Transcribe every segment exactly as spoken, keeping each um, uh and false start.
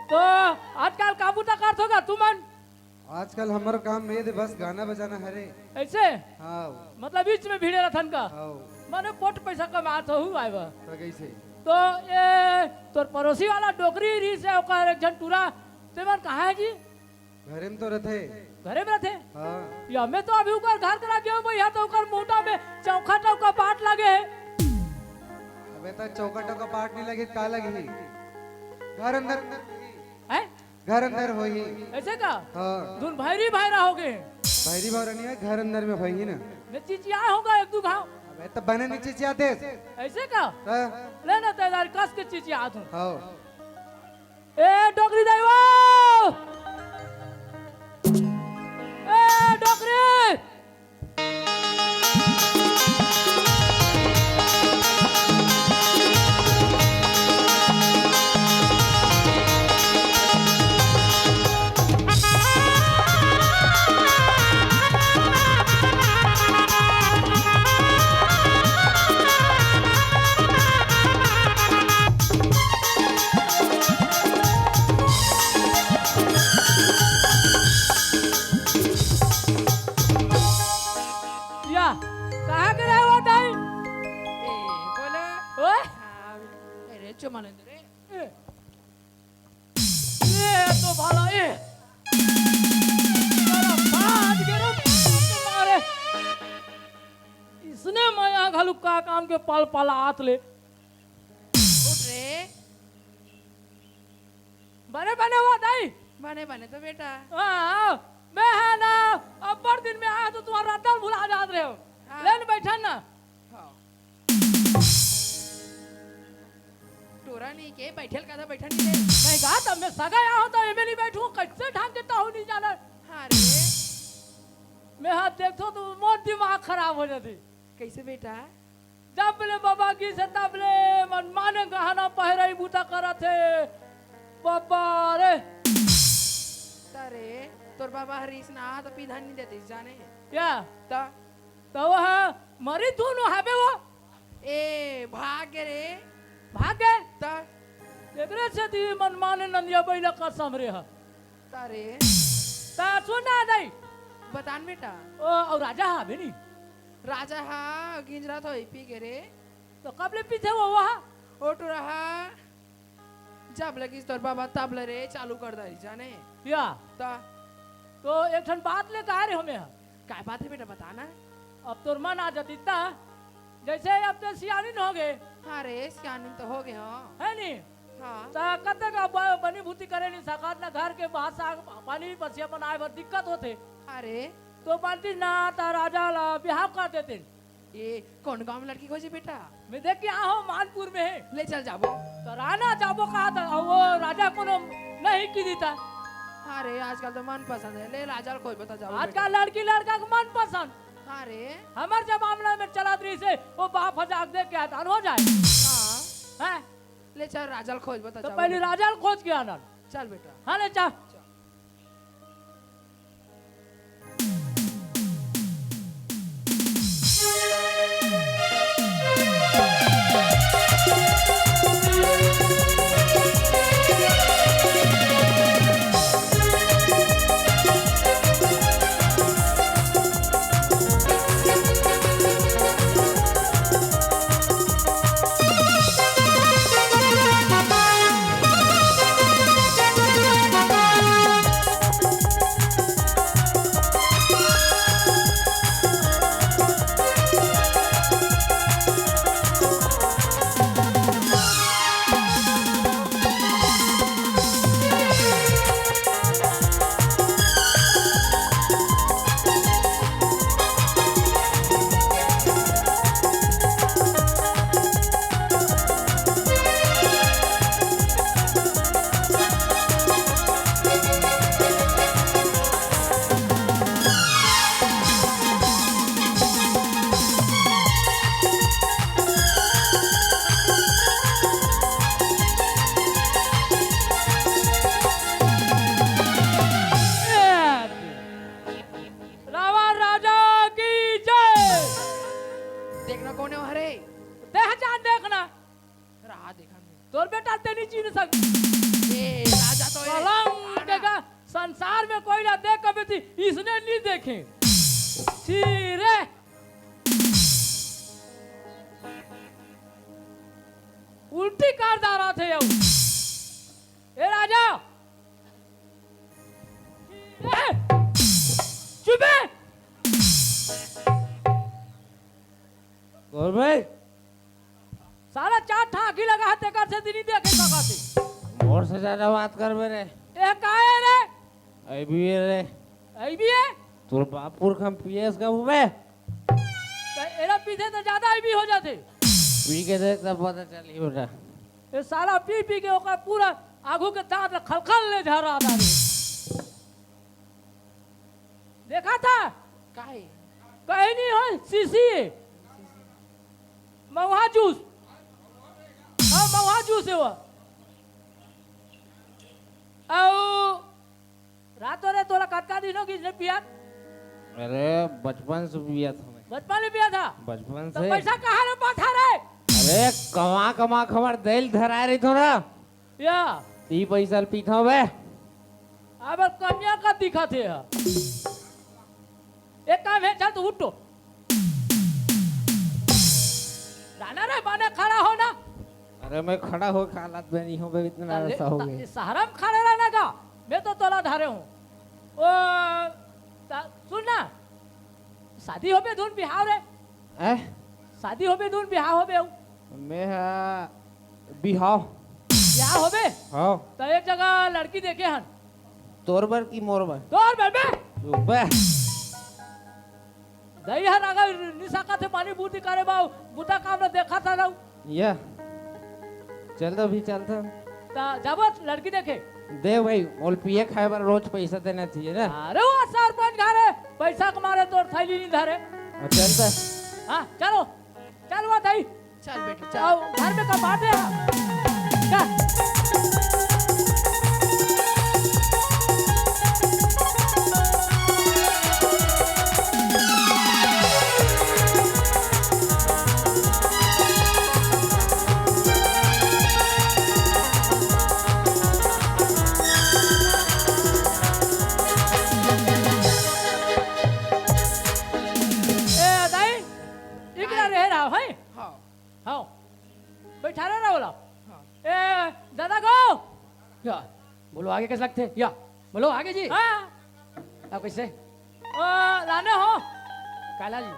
तो आजकल का बूता करत हो गा तुमन? आजकल हमर काम में दे बस गाना बजाना हरे। ऐसे? हाँ। मतलब बीच में भिड़े रथन का? हाँ। माने पोट पैसा कमात हो आए बा। तो कैसे? तो ये तोर पड़ोसी वाला डोकरी रहिसे, ओकर एक झन टूरा, तेमन कहाँ हे जी? घरे में तो रथे। घरे में रथे? हाँ। या मैं तो अभी ओकर घर करा गया हूँ भैया, तो ओकर मुंडा में चौखट अउ कपाट लगे हे। अबे तो चौखट अउ कपाट नहीं लगे, का लगे? घर अंदर। हैं? घर अंदर होही। ऐसे का? हाँ। धुन भैरी भैरा हो गए। भैरी भैरा नहीं है, घर अंदर में होही ना। मैं चिचिया होगा एक दू घाव। अबे तो बने नहीं चिचिया देस। ऐसे का? हाँ। ले ना तेदार कस के चिचिया तू। हाँ। ए डोकरी दाई वो। ए डोकरी। या, कहाँ के रहे हो दाई? ए, बोला। ओए? हाँ, अरे, चुमा लेंदे रे। ए। ए, तो भाला, ए। अरे, बाज के रे, मारे। इसने मैं यहाँ घलुक का काम के पल पल आत ले। उठ रे। बने बने हो दाई। बने बने तो बेटा। हाँ, मैं हा ना, अब्बड़ दिन में आया तो तुम्हारा रद्दल भुला जात रहे हो। हाँ। लेन बैठन ना। हाँ। टोरा नहीं के बैठल का था, बैठन नहीं दे। मैं गा तब मैं सगा यहाँ होता, मैं नहीं बैठूँ, कैसे ढंग के ताहू नहीं जाना। हाँ रे। मैं हा देखो तो मोर दिमाग खराब हो जाती। कैसे बेटा? जब ले बाबा गिसे तब ले मनमाने गहना पहिरई बूता करत हे। बाबा रे। अरे, तोर बाबा हरीश ना तो पीधा नहीं देती जाने। क्या? ता? तो वह मरी दोनों हबे वो। ए, भाग गे रे। भाग गे? ता? एकरे से दी मनमाने नंदिया बैला कसम रे हा। ता रे। ता सुन ना दाई। बतान बेटा। ओ, और राजा हा भी नहीं। राजा हा गिंजरा तो पी गे रे। तो कब ले पीथे वो वहा? ओ टुरा हा, जब लगिस तोर बाबा तब ले रे चालू कर दारी जाने। या। ता। तो एक ठन बात ले कहा रे हमें हा? काय बात है बेटा, बताना। अब तोर मन आ जाती ता, जैसे अब तो सियानिन हो गए। हाँ रे, सियानिन तो हो गए हो। है नी? हाँ। ता कते का ब-, बनी भूती करे नहीं सकत ना, घर के बाहर साग पानी बसिया बनाए बर दिक्कत होते। अरे। तो बनती ना ता राजा ला बिहाव कर देते। ए, कौन गांव में लड़की खोजे बेटा? मैं देख के आया हूँ मानपुर में है। ले चल जाबो। तो राना जाबो कहा था, और वो राजा को नहीं की देता। अरे, आजकल तो मन पसंद है, ले राजा खोज बता जाबो बेटा। आजकल लड़की लड़का का मन पसंद। अरे। हमार जमाना में चला रही से, वो बाप हजार देख के आसान हो जाए। हाँ। हैं? ले चल राजा खोज बता तो जाबो पहले बेटा। राजा खोज के आना। चल बेटा। हाँ, ले चल। चल। यार, मैं कोई ला देख कभी थी, इसने नहीं देखे। छी रे। उल्टी कर डारा थे यू। ए राजा। ए, चुप है। कौन भाई? साला चार ठाकी लगा है, तेकर से दिनी देखे सका थी। मोर से ज्यादा बात कर मेरे। ए, का है रे? आई भी है रे। आई भी है? तोर बाप पुरख हम पी एस का हूँ बे। तो एरा पीछे तो ज्यादा आई भी हो जाते। पी के देख, तब पता चली बेटा। ये साला पी पी के ओकर पूरा आगू के दांत ल खलखल ले झरा डाले। देखा था? काहे? कहीं नहीं हो, शीशी है। महुआ जूस। हाँ, महुआ जूस है वो। आओ, रात रे तोला कतका दिन हो गइस रे पिया? अरे, बचपन से पिया था मैं। बचपन ले पिया था? बचपन तो से। पैसा कहाँ ले पाथा रे? अरे, कमा कमा के हमर दिल धराए रही थो ना। या। ई पैसा ल पीथव बे। अब कमिया का दिखा थे हा। एक काम है, चल तू उठ तो। जाना रे, बने खड़ा हो ना। अरे, मैं खड़ा हो के हालत में नहीं हूँ बे, इतना अरे, नशा हो त-, गया। सहारा में खड़े रहना का? मैं तो तोला धरे हूँ। ओ, त-, सुन ना, शादी होबे धुन बिहाव रे। हैं? शादी होबे धुन बिहाव होबे हूँ। मैं हा बिहाव। बिहाव होबे? हाँ। त एक जगह लड़की देखे हन। तोर बर की मोर बर? तोर बर बे। बे। दई हर अगर निसाका थे पानी बूटी करे बाऊ, बुता काम न देखा था ना। या। चल तो भी चल तो। ता जाबो लड़की देखे। दे भाई, मोल पिए खाए बर रोज पैसा देना चाहिए ना। अरे वो सरपंच घरे पैसा के मारे तोर थैली नहीं धरे। हाँ, चल तो। हाँ, चलो। चल वो थई। चल बेटी, चल। आओ, घर में कमा दे। चल। ए, दाई, इकरा काहे? रहे रहा, है? हाँ। हाँ। बैठा रहा, रहा बोला। हाँ। ए, दादा गो। या, बोलो आगे कैसे लगते? या, बोलो आगे जी। हाँ। आप कैसे? ओ, लाने हो। काला जी।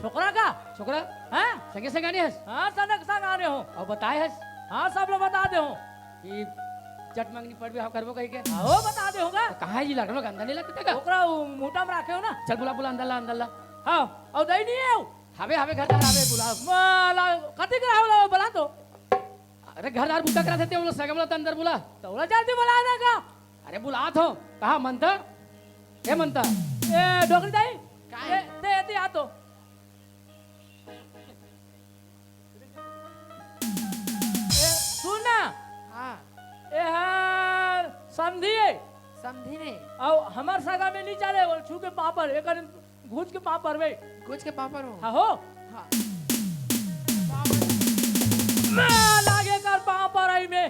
छोकरा का? छोकरा? हाँ? संगे संग आने हस? हाँ, संगे संग आने हो। और बताए हस? हाँ, सब लोग बता दे हो। कि चट मंगनी पड़ भी हम करबो कही के? हाँ, वो बता दे होगा। तो कहाँ है जी लड़का लोग अंदर नहीं लगते का? ओकरा उ-, मुटा में रखे हो ना। चल बुला, बुला, अंदर ला, अंदर ला। हाँ, और दही नहीं है वो? हवे, हवे, घर दार हवे, बुला। माला, कथी करा होला, बुला तो। अरे घर दार बूता करा देते, वो लोग सगम ला तो अंदर बुला। तो बोला जल्दी बुला ना का? अरे बुला तो, कहाँ मंता? ए मंता? ए, डोकरी दाई? काहे? ए, दे, दे, आ तो। ए, सुन ना। हाँ। ए, हाँ, समधी है। समधी ने? आओ, हमार सगा में नहीं चले, वो छू के पापड़, एक घुच के पाँव परबे। घुच के पाँव पर हो? हाँ हो। हाँ। मैं लागे कर पाँव पर आई मैं।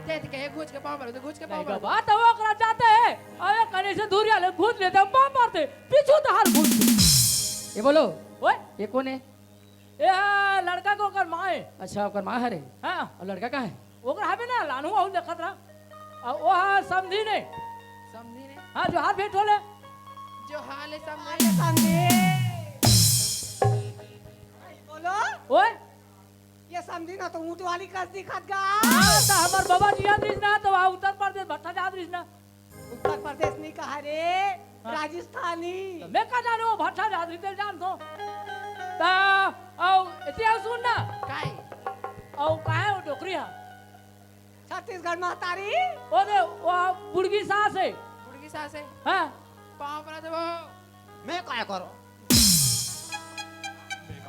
ते, ते कहे घुच के पाँव पर, तो घुच के पाँव नहीं पर। बाबा, तो वो ओकरा जाते हैं। अरे कने से दूर आले घुच लेते हैं, पाँव परते। पीछू तो हाल घुच। ये बोलो। ओए? ये कौन है? ए, हाँ, लड़का के ओकर माँ है। अच्छा, ओकर माँ हरे? हाँ। और लड़का कहाँ है? ओकर हबे ना, लानू आहू देखत रहा। आ, ओ हाँ, समधी ने। समधी ने? हाँ, जोहार भेंट होले। जोहार ले समधी। अरे समधी। बोलो। ओए? ये समधी ना तो ऊँट वाली कस दिखत गा। हाँ, तो हमर बाबा जिया दिस ना, तो वहाँ उत्तर प्रदेश भट्टा जात रहिस ना। उत्तर प्रदेश नहीं कहा रे, हाँ। राजस्थानी। तो मैं का जानूँ, भट्टा जात रहिस, तेल जान दो। ता, आओ, इतिहास सुन ना। काहे? आओ, काहे वो डोकरी हा? छत्तीसगढ़ महतारी। ओ दे, वो बुड़गी सास है। बुड़गी सास है? हाँ। पाँव परा देबो। मैं काय करो?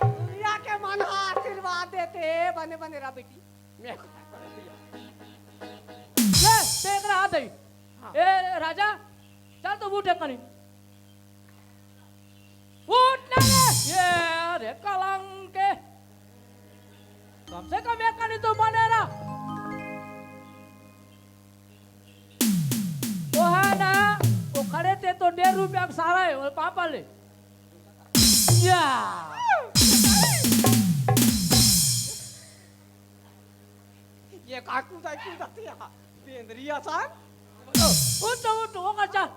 दुनिया के मन हा आशीर्वाद देते, बने बने रहा बेटी। मैं काय करो भैया? ले, देख रहा था। हाँ। ए राजा, चल तो उठ एक कनी। उठ ना रे, ये रे कलंक के। कम से कम एक कनी तो बने रहा। ये तो डेढ़ रुपया का सारा है, वो पापा ले। या। ये का कूदा, कूदा दिया? बेंदरी असन। उठ, उठ, ओकर चल।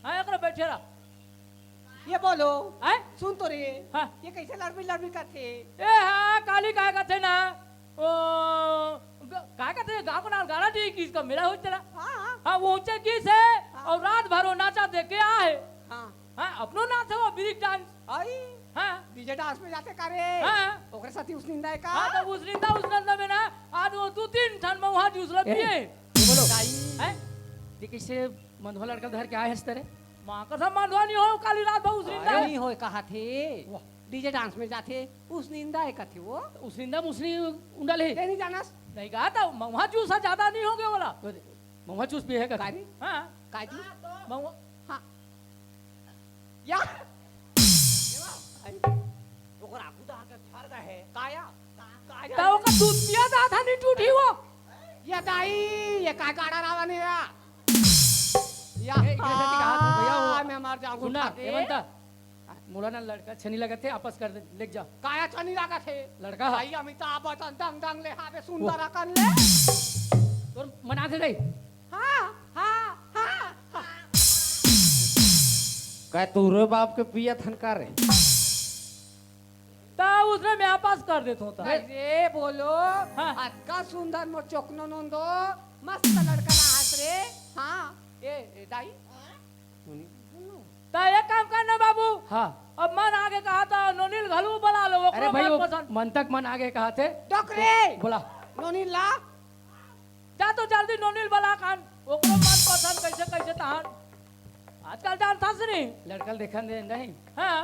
हाँ, एकरे बैठे रह। ये बोलो। हैं? सुन तो रे। हाँ। ये कैसे लड़बी लड़बी करथे? ए हाँ, काली काय कथे ना। ओ, ग-, काय कथे, गाँव के नाम गाड़ा दी, किसका मेला होत तेरा? हाँ, हाँ। हाँ, वो ऊंचे किस है हाँ। और रात भर वो नाचा देख के आ है। हाँ। हाँ, अपनो नाच है वो ब्रेक डांस। आई। हाँ। डीजे डांस में जाथे का रे? हाँ। ओकरे साथी उसनिंदा है का? हाँ, तो उसनिंदा, उसनिंदा में ना, आज वो दू तीन ठन महुआ जूस ला ए, पिए। ये बोलो। दाई। हैं? ये कैसे मंदवा लड़का धर के आए हस तेरे? माँ कसम मंदवा नहीं हो, काली रात भर उसनिंदा अरे है। नहीं होय कहा थे। वाह। डीजे डांस में जाथे, उसनिंदा है कथे वो। उसनिंदा मुसनी उंडा ले। ये नहीं जानस? नहीं कहा था, महुआ जूस ज्यादा नहीं होगे बोला। महुआ जूस पिए है का? काली? हाँ। काजी? महुआ। हाँ। या। आई, ओकर आगू दा आके झर गा है। काया? काया? त ओकर दूध पिया दा था नहीं टूटी वो। या दाई, ये का गाड़ा रावा नहीं या? या। ए, इधर से दिखा तू भैया वो। मैं मर जाऊँ सुना, उठा के। ए बनता। मोला ना लड़का अच्छा नहीं लगत हे, आपस कर दे, लेके जा। काय अच्छा नहीं लागत हे? लड़का हा। भाई अमिताभ बच्चन दंग दंग ले हावे सुंदर ओह। अकन ले। तोर मना थे नहीं। हाँ, हाँ, हाँ, हाँ। काय तोरे बाप के पिया थन का रे? ता उसने मैं आपस कर देता हूँ ता। अरे बोलो, हाँ। अतका सुंदर मोर चोकनो नोंदो, मस्त लड़का ला हस रे। हाँ, ए, ए दाई। ता एक काम कर ना बाबू। हाँ। अब मन आगे कहा था, नोनिल घलू बुला लो, ओकरो अरे भाई, मन वो पसंद। मन तक मन आगे कहा थे। डोकरे। बोला। नोनिल ला। जा तो जल्दी नोनिल बुला कान, ओकरो मन पसंद कैसे कैसे तहान। आजकल जानता से नहीं। लड़का देखन दे नहीं। हाँ।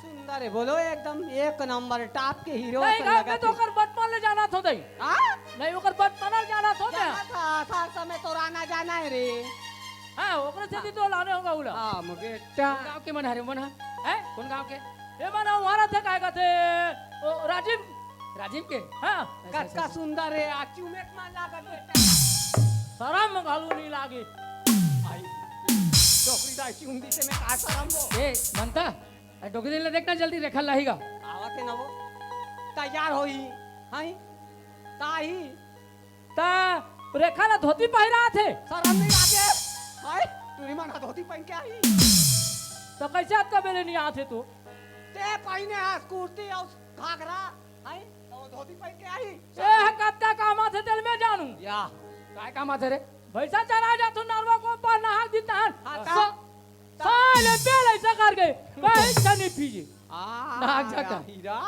सुंदर है, बोलो एकदम एक नंबर टॉप के हीरो नहीं, असन गाँव लगा में तो थे। ओकर बचपन ले जाना थो दई। हाँ? नहीं, ओकर बचपन ले जाना थो दे। जाना था, सार समय तो आना जाना है रे। हाँ, ओकरे से भी तो लाने होगा उला। हाँ, मो बेटा। कौन गाँव के मन हरे मन हा? हैं? कौन गाँव के? ये मन हमारा थे, काय का थे? ओ, राजिम। राजिम के? हाँ। अच्छा, अच्छा, कतका अच्छा। सुंदर है, आ चुमेक मन लागत बेटा। शरम घलू नहीं लागे। आई, डोकरी दाई चुम दी से मैं का शरम हो? ए, बनता? अरे डोकरी ले देखना जल्दी, रेखा लाहीगा। आवत है ना वो। तैयार होई, हाई? ताही। ता रेखा ला धोती पहिरा थे। शरम नहीं लागे। हाय, टूरी मन हा धोती पहन के आई। तो कैसे आपका बेले नहीं आते तो? ते पहिने हस कुर्ती और घाघरा, हाय? तो धोती पहन के आई। ए, कब तक काम आते तेल में जानू? या। काय काम आते रे? भैंसा चरा जाथो नरवा को पर नहाक दिता हन। हाँ, ता? सा-, साले बेल ऐसा कर गए। भाई छनी पीजे। आ, नहाक जाता। हीरा।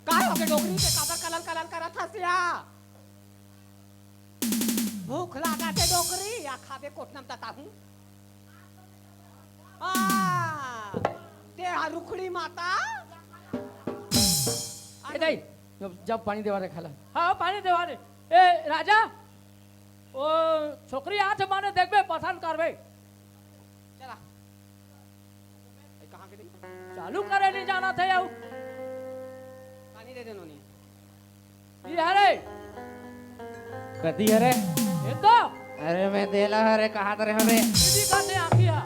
काय होगे डोकरी के काबर कलल कलल करत हस या? भूख लागा ते डोकरी या खाबे कोटनम तताहू। आ, ते हा रुखड़ी माता। ए दाई, जब, जब पानी देवा रे खाला। हाँ, पानी देवा रे। ए, राजा, ओ, छोकरी आथे माने देखबे, पसंद करबे। चला। ए, कहाँ के नहीं? चालू करे नहीं जाना थे याऊ। पानी दे दे नोनी। ये हरे। कती हरे? ये तो। अरे मैं देला हरे, कहाँ तरे हरे? दीदी का से आँखी हा।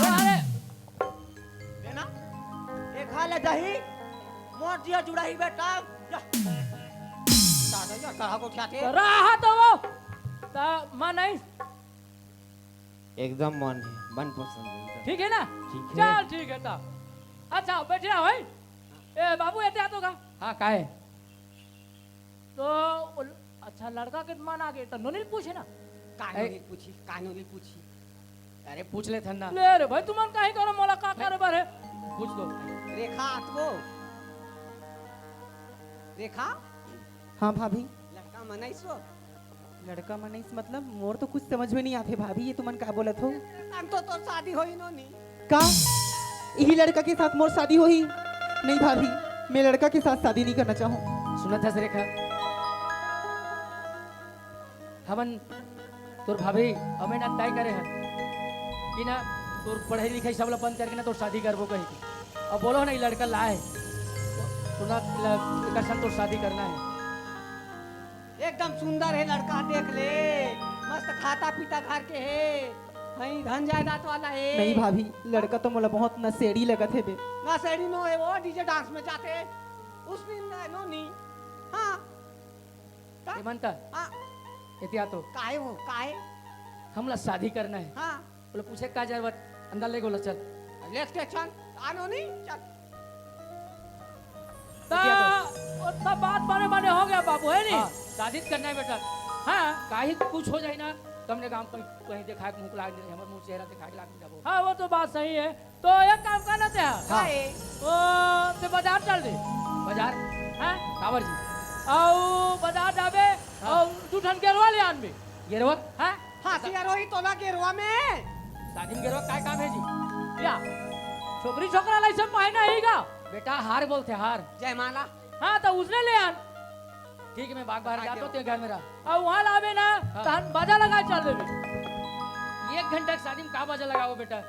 अरे। देना। एक हाल है दही। मोर जिया जुड़ाही बेटा। या। दादा या कहा को क्या थे? तो रहा तो वो। ता मन नहीं। एकदम मन है, मन पसंद है एकदम। ठीक है ना? ठीक है। चल ठीक है ता। अच्छा, बैठ रहा भाई। ए बाबू, ये आ तो का? हाँ, का है? तो अच्छा, लड़का के मन आ गए तो नोनी पूछे ना। का ए- नोनी पूछी, का नोनी पूछी? अरे पूछ ले थन्ना। ले रे भाई, तुमन काहे करो, मोला का करे बर है? पूछ दो। रेखा आतको। रेखा? हाँ भाभी। लड़का मन आइस वो। लड़का मन आइस मतलब? मोर तो कुछ समझ में नहीं आते भाभी, ये तुमन का बोलत हो? तन तो तोर शादी होई नोनी। का? यही लड़का के साथ मोर शादी होही? नहीं भाभी, मैं लड़का के साथ शादी नहीं करना चाहूँ। सुनत हस रेखा, हमन तोर भाभी अउ मैं ना तय करे हन कि ना तोर पढ़ाई लिखाई सब ला बंद करके ना तोर शादी करबो कही के। अब बोलो ना, ये लड़का लाए तो, तो ना ल-, एकर संग तोर शादी करना है। एकदम सुंदर हे लड़का, देख ले, मस्त खाता पीता घर के हे, हई धन जायदाद वाला हे। नहीं भाभी, लड़का तो मोला बहुत नशेड़ी लगत हे बे। नशेड़ी नो हे वो, डीजे डांस में जाथे, उसने नो नी। हाँ। का? हेमंत, हाँ। एतिया तो। काहे हो, काहे? हमला शादी करना हे। हाँ। बोले, पूछे का जरूरत, अंदर ले गोला चल। ले स्टेशन, आनो नहीं, चल। ता, वो सब बात माने माने हो गया बाबू, है नहीं? हाँ, शादी तो करना है बेटा। हाँ। काहे कुछ हो जाए ना, तो हमने काम कहीं, कहीं दिखाए के मुंह लाग नहीं, हमारे मुंह चेहरा दिखाए के लाग नहीं जाबो। हाँ, वो तो बात सही है। तो एक काम करना ते हाँ। काहे? तो ते बाजार चल दे। बाजार? हाँ? काबर जी? आओ बाजार जाबे, हाँ। और दू ठन गेरवा ले आनबे। गेरवा? हाँ? फांसी रोही तोला गेरवा में। शादी में गेरवा काय काम है जी? या, छोकरी छोकरा ला ऐसे पहना ही गा। बेटा, हार बोलते, हार। जयमाला। हाँ, तो उसने ले आन। ठीक है, मैं बाग बाहर हाँ, जाता हूँ, गेरवा। तेरे घर में रह। और वहाँ लाबे ना, हाँ। तो हम बाजा लगा चल देबे। एक घंटा के शादी में का बाजा लगाओ बेटा?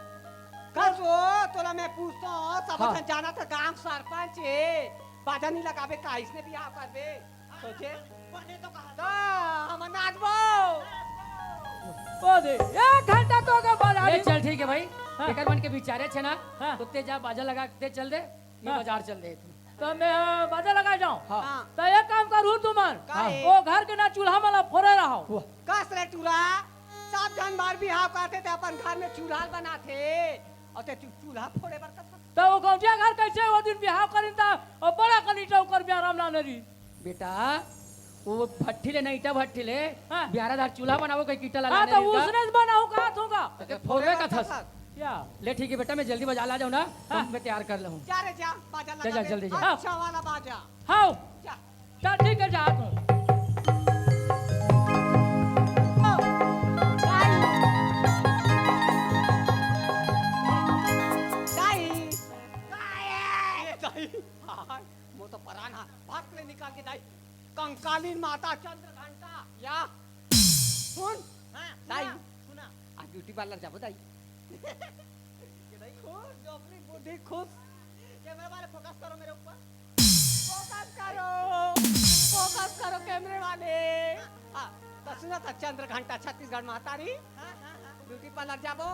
कस वो, तोला मैं पूछता हूँ, सब हाँ। झन जाना था, गांव सरपंच है, बाजा नहीं लगाबे, का इसने भी हाँ कर दे। सोचे? बने तो कहा तो हम नाचबो। ओ दे, एक घंटा तो के बाजार ए, ही। चल ठीक है भाई। हाँ। एकर मन के विचारे छे ना, हाँ। तो ते जा बाजा लगा के चल दे, मैं हाँ। बाजार चल दे तू। तो मैं, हाँ, बाजा लगा जाऊं? हाँ। हाँ। तो एक काम करू तुमन। काहे? वो घर के ना चूल्हा मला फोरे रहो। वाह। कस रे टूरा, सब झन बार बिहाव करथे ते अपन घर में चूल्हा बनाथे, और ते चू-, चूल्हा फोड़े बर कस तो वो गौंटिया घर कैसे वो दिन बिहाव करिन था, और बड़ा कनीटा ओकर बिहाराम लाने रही। बेटा, वो भट्ठी ले ना, ईटा भट्ठी ले, हाँ। बिहारा दार चूल्हा बनाबो, कहीं ईटा ला हाँ, लाने तो रही का? उसने से बनाऊं कहा थूंगा। तो ते फोड़बे का थस। क्या? ले ठीक है बेटा, मैं जल्दी बाजार आ जाऊँ ना, हाँ। तो मैं तैयार कर लूँ। जा रे जा, बाजा जा, लगा जा, दे। जल्दी जा। अच्छा वाला बाजा। हाँ। जा। चल ठीक है, जा तू। दाई। दाई। ए, दाई। हाय, मो तो परान हा, भाग ले निकाल के दाई। कंकालीन माता चंद्र घंटा, या। सुन। हाँ, सुना, दाई। सुना। आज ब्यूटी पार्लर जाबो दाई। खुश, डोकरी बूढ़ी खुश। कैमरा वाले फोकस करो मेरे ऊपर। फोकस करो, फोकस करो कैमरे वाले। हाँ, तो सुना था चंद्र घंटा छत्तीसगढ़ महतारी। हाँ, हाँ, हाँ। ब्यूटी पार्लर जाबो।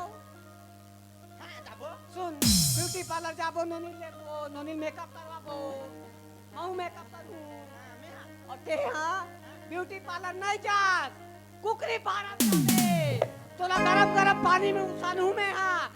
हाँ, जाबो। सुन, ब्यूटी पार्लर जाबो, नोनी लेबो, नोनी मेकअप करवाबो। महू मेकअप करू। हाँ, मैं हाँ। और ते हाँ, ब्यूटी पार्लर नहीं जास, कुकरी फार्म जाबे। तोला गरम गरम पानी में उसानहू मैं हाँ।